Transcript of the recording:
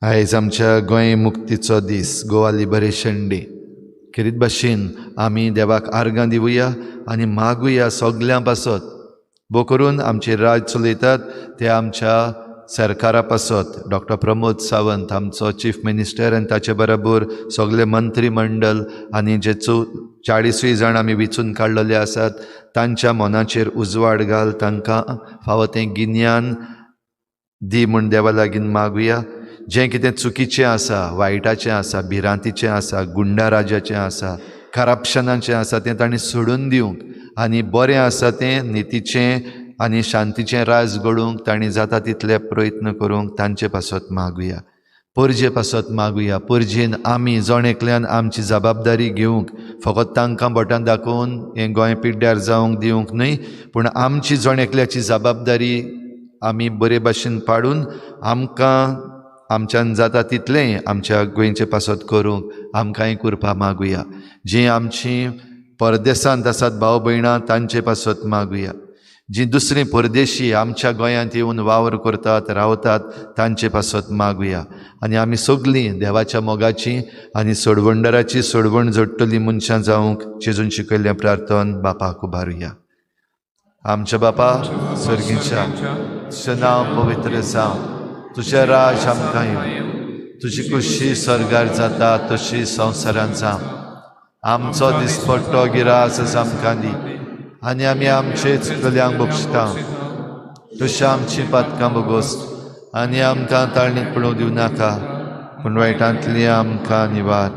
आयज आमच्या गोंय मुक्तीचो दीस, गोवा लिबरेशन डे. खेरीत भाशेन आमी देवाक आर्गां दिवया आनी मागुया सगल्यां पासत, भोव करून आमचेर राज चलयतात ते आमच्या सरकारा पासत, डॉक्टर प्रमोद सावंत आमचो चीफ मिनिस्टर आनी ताचे बरोबर सगळे मंत्री मंडळ आनी जे 40 जाण आमी वेंचून काडलेले आसात तांच्या मनाचेर उजवाड घाल, तांकां फावो तें गिन्यान दी म्हूण देवा लागीं मागुया. जें कितें चुकीचें आसा, वायटाचें आसा, भिरांतीचें आसा, गुंडा राजाचें आसा, करप्शनाचें आसा तें तांणी सोडून दिवंक आनी बरें आसा तें नितीचें आनी शांतीचें राज घडोवंक तांणी जाता तितले प्रयत्न करूंक तांचे पासत मागुया. परजे पासत मागुया. परजेन आमी जण एकल्यान आमची जबाबदारी घेवंक, फकत तांकां बोटां दाखोवन हें गोंय पिड्ड्यार जावंक दिवंक न्हय, पूण आमची जण एकल्याची जबाबदारी आमी बरे भाशेन पाडून आमकां आमच्यान जाता तितलें आमच्या गोंयचे पासत करूंक आमकांय कुरपा मागुया. जीं आमचीं परदेसांत आसात भाव भयणां तांचे पासत मागुया. जीं दुसरीं परदेशी आमच्या गोंयांत येवन वावर करतात, रावतात तांचे पासत मागुया. आनी आमी सगलीं देवाच्या मोगाची आनी सोडवणदाराची सोडवण जोडटलीं मनशां जावंक जेजून शिकयल्लें प्रार्थन बापाक उबारुया. आमच्या बापा सर्गीच्या, तुजें नांव पवित्र जावं, तुजें राज आमकां येवं, तुजी खुशी सर्गार जाता तशी संवसारांत जावं. आमचो दिसपट्टो गिरास आमकां दी आनी आमी आमचे चुकल्यांक बक्षता तशी आमची पातकां बोगोस आनी आमकां ताळणीत पडूंक दिवं नाका, पूण वायटांतली आमकां निवार.